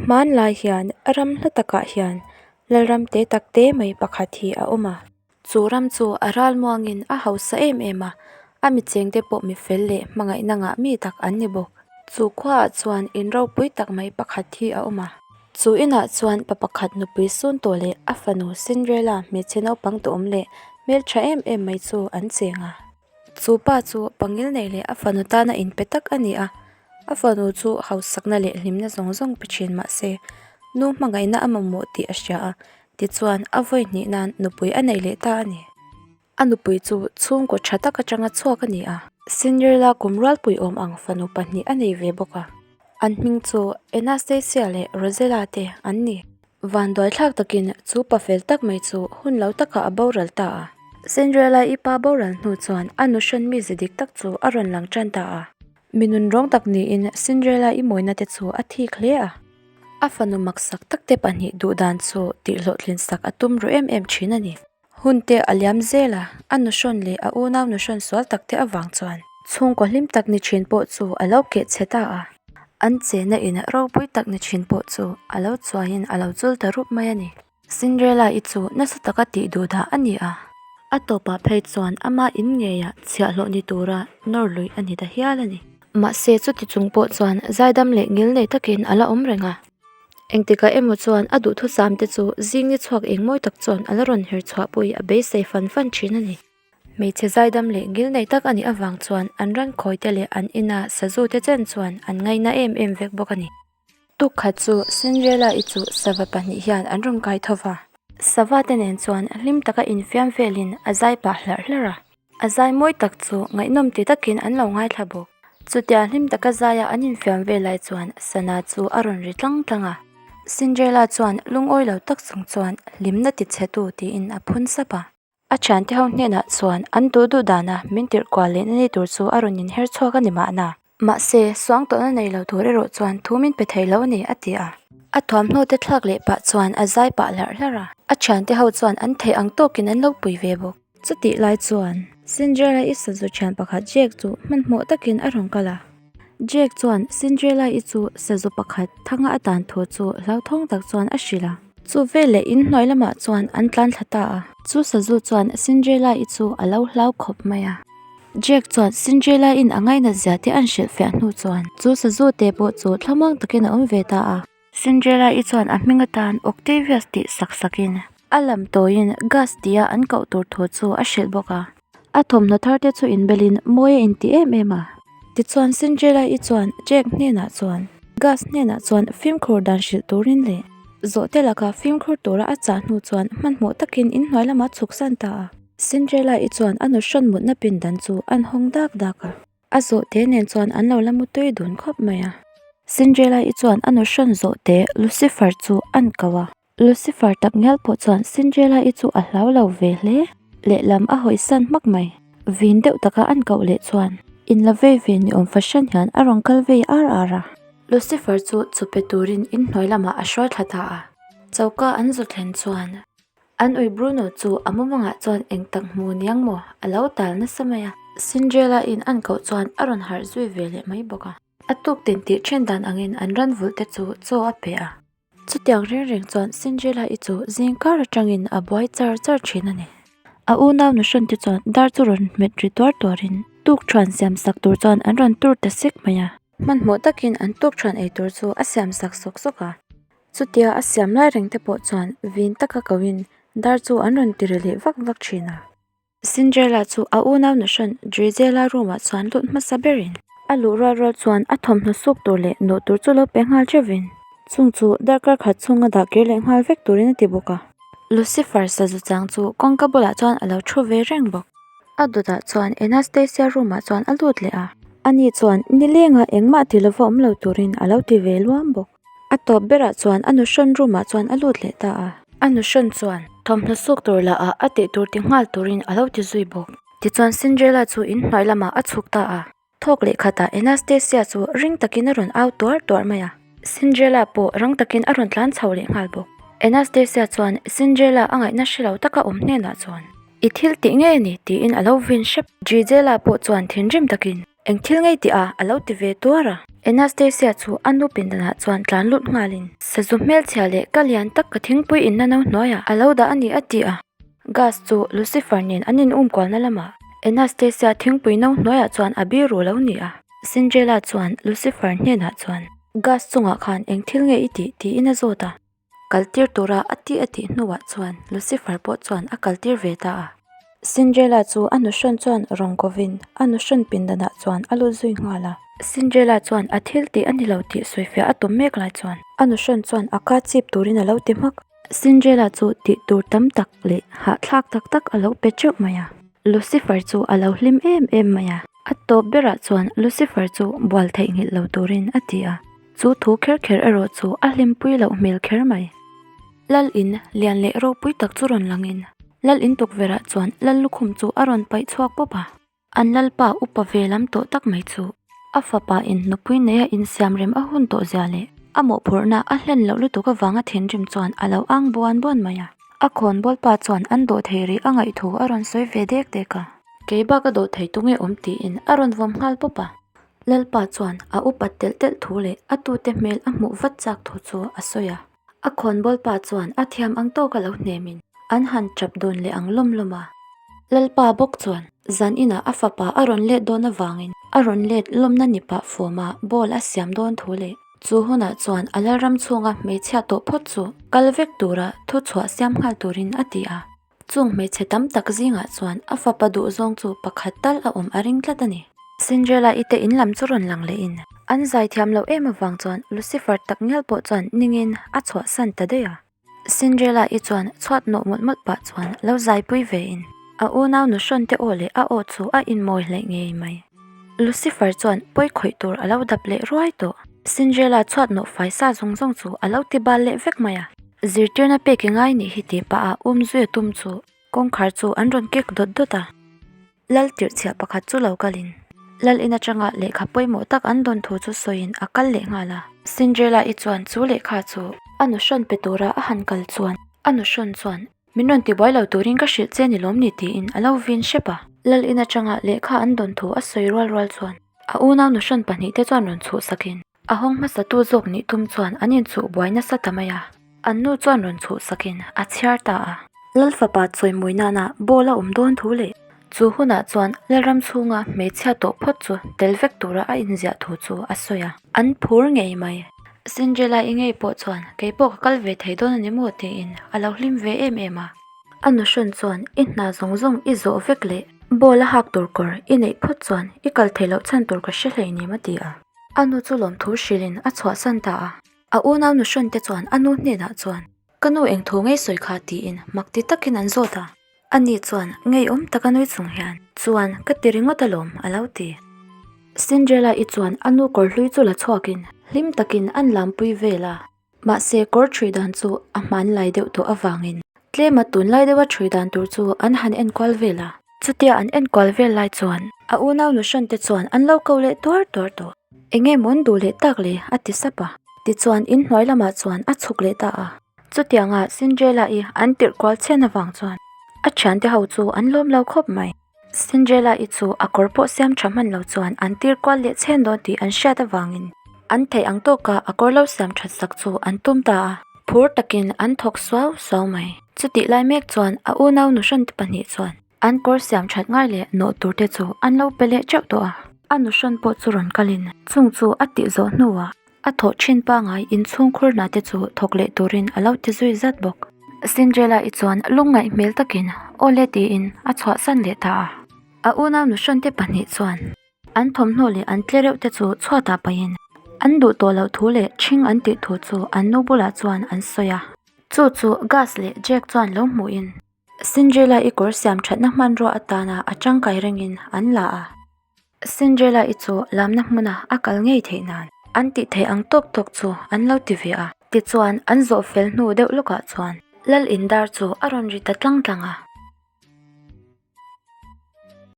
Hmanlai hian ram hla takah hian lalram te tak te mai pakhat hi a awm a. Chu ram chu a ral muangin a hausa em em a, a mi chengte pawh mi fel leh hmangaihna ngah mi tak an ni bawk. Chu khuaah chuan in ropui tak mai pakhat hi a awm a. Chu inah chuan pa pakhat nupui sun tawh leh a fanu Cinderella hmeichhe naupang tawh awm leh hmeltha em em mai chu an cheng a. Chu pa chu pangil nei leh a fanu tana inpe tak a ni a, a fanu chu hausakna leh hlimna zawng zawng pe thin mah se nu hmangaihna a mamawh tih a hria a, tichuan a vawi hnih nan nupui a nei leh ta a ni. A nupui chu chhungkaw tha tak atanga chhuak a ni a. Cinderella kum rualpui awm ang fanu pahnih a nei ve bawk a, an hming chu Anastasia leh Rosella te an ni. Vanduaithlak takin chu pa fel tak mai chu hun lo takah a boral ta a. Cinderella-i pa boral hnu chuan a nuhrawn mize dik tak chu a rawn lang tan ta a. Mi nunrawng tak niin Cinderella-i mawina te chu a thik hle a. A fanu maksak tak te pahnih duh dan chu tihhlawhtlin sak a tum ru em em thin a ni. Hun te a liam zel a, a nuhrawn leh a unau nuhrawn sual tak te avang chuan chhungkaw hlim tak ni thin pawh chu a lo keh chhe ta a. An chenna in ropui tak ni thin pawh chu a lo chuaiin a lo chul ta rup mai a ni. Cinderella-i chu nasa taka tih duh dah a ni a, a tawpah phei chuan ama in ngeiah chhiahhlawh ni tura nawr luih a ni ta hial a ni. Mahse chuti chung pawh chuan zaidam leh ngil nei takin a la awm reng a. Engtikah emaw chuan a duhthusam te chu zing ni chhuak eng mawi tak chuan a la rawn her chhuah pawhin a beisei fan fan thin a ni. Hmeichhe zaidam leh ngil nei tak a nih avang chuan an ran khawi te leh an ina sazu te chen chuan an ngaina em em vek bawk a ni. Tukkhat chu Cinderella-i chu sava pahnih hian an rawn kai tho va. Sava te nen chuan hlim taka infiam velin a zai pah hlarh hlarh a. A zai mawi tak chu ngaihnawm ti takin an lo ngaithla bawk. Chutia hlim taka zaia an infiam vel lai chuan sana chu a rawn ri tlang tlang a. Cinderella chuan lungawi lo tak chung chuan hlimna ti chhe tu tiin a phun sap a. A thiante ho hnenah chuan an duh duh dana min tirh kual lehna ni tur chu a rawn inher chhuak a ni mahna. Mahse, suang tawhna nei lo tur erawh chuan thu min pe thei lo a ni, a ti a. A thuamhnaw te thlak leh pah chuan a zai pah hlarh hlarh a. A thiante ho chuan an theih ang tawkin an lo pui ve bawk. Chutih lai chuan Cinderella-i sazu thian pakhat Jack chu hmanhmawh takin a rawn kal a. Jack chuan Cinderella-i chu sazu pakhat thanga a tan thu chu hlauthawng tak chuan a hrilh a. Chu veleh inhnuai lamah chuan an tlan thla ta a. Chu sazu chuan Cinderella-i chu a lo hlau khawp mai a. Jack chuan Cinderella-in a ngainat zia te an hrilh fiah hnu chuan chu sazu te pawh chu thlamuang takin a awm ve ta a. Cinderella-i chuan a hming atan Octavius tih sak sakin a lam tawiin Gus tia an koh tur thu chu a hrilh bawk a. A thawmhnaw thar te chu inbelin mawi a inti em em a. Tichuan Cinderella-i chuan Jack hnenah chuan Gus hnenah chuan fimkhur dan hrilh turin leh zawhte laka fimkhur tura a chah hnu chuan hmanhmawh takin inhnuai lamah chhuk san ta a. Cinderella-i chuan a nuhrawn mutna pindan chu an hawng dak dak a. A zawhte nen chuan an lo la mu tui dun khawp mai a. Cinderella-i chuan a nuhrawn zawhte Lucifer chu an ko a. Lucifer tak ngial pawh chuan Cinderella-i chu a hlau lo ve hle. Lehlam a hawi san hmak mai. Vin deuh taka an koh leh chuan in la vei ve ni awm fahran hian a rawn kal vei ar ar a. Lucifer chu chupe turin inhnuai lamah a hruai thla ta a. Choka an zu thlen chuan An ui Bruno chu a mumangah chuan eng tak hmu niang maw a lo tal nasa mai a. Cinderella in an koh chuan a rawn harh zui ve leh mai bawk a. A tuk tin tih then dan angin an ran vulh te chu chaw a pe a. Chutiang reng reng chuan Cinderella i chu zing kar atangin a buai char char thin a ni. A unau nuhrawn te chuan dar chu rawn hmet ri tuar tuarin tuk thuan siam sak tur chuan an rawn tur ta sek mai a. Hmanhmawh takin an tuk thuan ei tur chu a siam sak sawk sawk a. Chutia a siam lai reng te pawh chuan vin taka koin dar chu an rawn ti ri leh vak vak thin a. Cinderella chu a unau nuhrawn Drizella room ah chuan lut hmasa berin a luh rual rual chuan a thawmhnaw suk tur leh nawh tur chu lo pe nghal theuhin chung chu darkar khat chhunga dah kir leh nghal vek turin a ti bawk a. Lucifer sazu chang chu kawngka bulah chuan a lo thu ve reng bawk. A dawtah chuan Anastasia room ah chuan a lut leh a. Ani chuan nilenga engmah ti lova awm lo turin a lo ti ve luam bawk. A tawp berah chuan a nuhrawn room ah chuan a lut leh ta a. A nuhrawn chuan thawmhnaw suk tur lah ah a tih tur ti nghal turin a lo ti zui bawk. Tichuan Cinderella chu in hnuai lamah a chhuk ta a. Thawk leh khatah Anastasia chu ring takin a rawn au tuar tuar mai a. Cinderella pawh rang takin a rawn tlan chho leh nghal bawk. Anastasia chuan Cinderella a ngaihna hre lo taka awm hnenah chuan, I thil tih ngei a ni tiin a lo vin hrep. Drizella pawh chuan thinrim takin. Eng thil ngei tih a? A lo ti ve tuar a. Anastasia chu a nu pindanah chuan tlan lut nghalin, Sazu hmelchhia leh ka lian tak ka thingpui inna no hnuaiah a lo dah a ni a ti a. Gas chu Lucifer nen an in um kualna lamah Anastasia thingpui no hnuaiah chuan a biru lo ni a. Cinderella chuan Lucifer hnenah chuan, Gas chungah khan eng thil nge i tih? tiin a zawt a. Kal tir tura a tih a tih hnuah chuan Lucifer pawh chuan a kal tir ve ta a. Cinderella chu a nuhrawn chuan rawn kovin a nuhrawn pindanah chuan a lut zui nghal a. Cinderella chuan a thil tih a ni lo tih sawifiah a tum mek lai chuan a nuhrawn chuan a ka chip turin a lo ti hmak. Cinderella chu tih tur tam tak leh hahthlak tak tak a lo pe teuh mai a. Lucifer chu a lo hlim em em mai a. A tawp berah chuan Lucifer chu bual theihnghilh lo turin a ti a. Chu thu kher kher erawh chu a hlimpui loh hmel kher mai. Lal in lian leh ropui tak chu rawn langin Lal in tukverhah chuan Lal lukhum chu a rawn paih chhuak pawp a. An Lalpa upa ve lam tawh tak mai chu a fapa in nupui neia insiam rem a hun tawh zia leh a mawhphurhna a hlen loh lutuk avanga thinrim chuan a lo ang buan buan mai a. A khawnbawlpa chuan an dawh thei rih a ngaih thu a rawn sawi ve dek dek a. Kei bak a dawh thei tunge awm tiin a rawn vawm nghal pawp a. Lalpa chuan a upat telh telh thu leh a tute hmel a hmuh vat chak thu chu a sawi a. A khawnbawlpa chuan a thiam ang tawk a lo hnemin an han tap dun leh ang lawm lawm a. Lalpa bawk chuan zan inah a fapa a rawn let dawn avangin a rawn let lawmna ni pah fawma ball a siam dawn thu leh chu hunah chuan a lalram chhunga hmeichhia tawh phawt chu kal vek tura thu chhuah siam nghal turin a ti a. Chung hmeichhe tam tak zingah chuan a fapa duhzawng chu pakhat tal a awm a ring tlat a ni. Cinderella-i te in lam chu rawn lang leh in an zai thiam loh em avang chuan Lucifer tak ngial pawh chuan ningin a chhuahsan ta daih a. Cinderella-i chuan chhuat nawh mawlh mawlh pah chuan lo zaipui ve in a unau nuhrawn te aw leh a aw chu a inmawi hleih ngei mai. Lucifer chuan pawi khawih tur a lo dap leh ruai tawh. Cinderella chhuat nawh fai sa zawng zawng chu a lo ti bal leh vek mai a. Zirtirna pek i ngai nih hi tih pah a um zui a tum chu kawngkhar chu an rawn kek dawt dawt a. Lal tirhchhiah pakhat chu lo kalin Lal in atanga lehkha pawimawh tak an dawn thu chu sawiin a kal leh nghal a. Cinderella-i chuan chu lehkha chu a nuhrawn pe tura a han kal chuan a nuhrawn chuan Min rawn tibuai lo turin ka hrilh che ni lawm ni tiin a lo vin hrep a. Lal in atanga lehkha an dawn thu a sawi rual rual chuan a unau nuhrawn pahnihte chuan rawn chhuh sakin a hawng hmasatu zawk nih tum chuan an inchuh buai nasa ta mai a. An nu chuan rawn chhuh sakin a chhiar ta a. Lal fapa chawimawi nana ball a awm dawn thu leh chu hunah chuan Lalram chhunga hmeichhia tawh phawt chu tel vek tura a inziah thu chu a sawi a. An phur ngei mai. Cinderella-i ngei pawh chuan kei pawh ka kal ve thei dawn a ni maw tiin a lo hlim ve em em a. A nuhrawn chuan i hna zawng zawng i zawh vek leh ball a hak tur kawr i neih phawt chuan i kal theih loh chhan tur ka hre hleinem a ti a. A nu chu lawmthu hrilhin a chhuahsan ta a. A unau nuhrawn te chuan a nu hnenah chuan ka nu eng thu ngei sawi kha tiin mak ti takin an zawt a. Ani chuan ngeiawm taka nui chung hian chuan ka ti ringawt alawm a lo ti. Cinderella-i chuan a nu kawr hlui chu la chhuakin hlim takin an lampui vel a. Mahse kawr ṭhui dan chu a hmanlai deuh tawh avangin tlema tunlai deuha ṭhui dan tur chu an han enkual vel a. Chutia an enkual vel lai chuan a unau nuhrawn te chuan an lo ko leh tuar tuar tawh. Enge maw an duh leh tak le? a ti sap a. Tichuan inhnuai lamah chuan a chhuk leh ta a. Chutianga Cinderella-i an tirh kual chhian avang chuan a thiante ho chu an lawm lo khawp mai. Cinderella-i chu a kawr pawh siam tha hman lo chuan an tir kual leh chhen dawn tih an hriat avangin an theih ang tawka a kawr lo siam that sak chu an tum ta a. Phur takin an thawk suau suau mai. Chutih lai mek chuan a unau nuhrawn te pahnih chuan an kawr siam that ngai leh nawh tur te chu an lo pe leh teuh tawh a. A nuhrawn pawh chu rawn kalin chung chu a tih zawh hnuah A thawh thin pangai inchhung khur hna te chu thawk leh turin a lo ti zui zat bawk. Cinderella-i chuan lungngaih hmel takin Awle tiin a chhuahsan leh ta a. A unau nuhrawn te pahnih chuan an thawmhnaw leh an tle reuh te chu chhuatah pahin an duh tawh loh thu leh ṭhing an tih thu chu an nu bulah chuan an sawi a. Chu chu Gus leh Jack chuan lo hmuhin Cinderella-i kawr siam thatna hmanrua atana a tangkai rengin an la a. Cinderella-i chu lamna hmuna a kal ngei theih nan an tih theih ang tawk tawk chu an lo ti ve a. Tichuan an zawh fel hnu deuh lawkah chuan Lal Indar chu a rawn ri ta tlang tlang a.